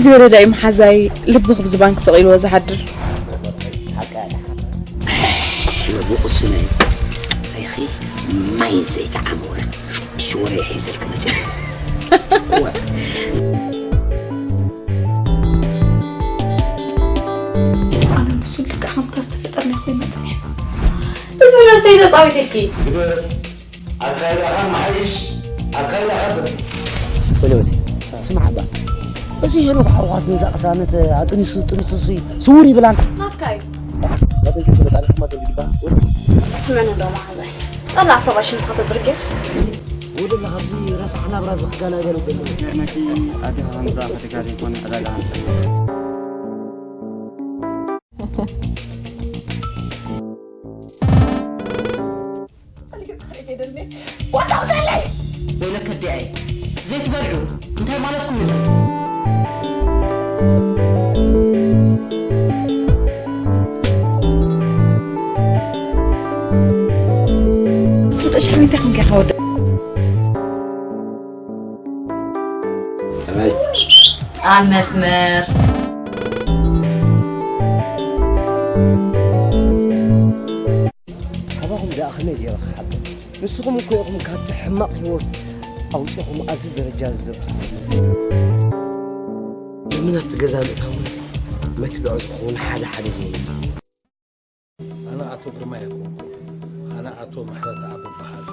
ዝበለ ዳኢ መሓዛይ ልቢ ክብዚ ባንክ ስቕ ኢልዎ ዝሓድር። ብቑስነ ሪኺ ማይ ዘይተዓመወ ሓድሽ ወረ ሒዘልክ መፅእ። ኣነ ንሱ ልክዕ ከምታ ዝተፈጠርና ኮይኑ መፀኒ። እዚ መሰይ ተፃዊትልኪ። ግደፍ ኣካይዳኻ መሓይሽ ኣካይዳኻ ጽብ በለወዲ ስማዕ ባ እዚ ሄኖክ ሓውኻስ ነዛ ቅሳነት ኣጥኒሱ ጥንሱሲ ስውር ይብላን ናትካ እዩ። በተንኪ ስለጣልኩማ ተልግባ ስምዕኒ ዶ መሓዛይ ጠላዕ ሰባ ሽንትኻ ተፅርግዮ። ወደላ ካብዚ ረሳሕ ናብራ ዝኽጋላገሉ ዘሎ ነኪ ኣዴኻ ከምዛ ፈቲካ ዘይኮነ ዕዳጋ ሃንፀ ዋጣ ውፀለይ ወይለከ ዲኣይ ዘይትበልዑ እንታይ ማለትኩም እዩ? ትፍልጦ ሽሕሚተ ከምኪ ከወደ ከመይ ኣብ መስመር ካባኹም ደኣ ከመይ ገይረ ክሓብር? ንስኹም እኮ ኢኹም ካብቲ ሕማቕ ህይወት ኣውፂኹም ኣብዚ ደረጃ እዚ ዘብፅኹም። ሎሚ ናብቲ ገዛ ምእታውናስ መትብዖ ዝኸውን ሓደ ሓደ ዝበሉ ኣነ ኣቶ ግርማ ኣይኮንኩን። ኣነ ኣቶ ምሕረተኣብ እበሃል።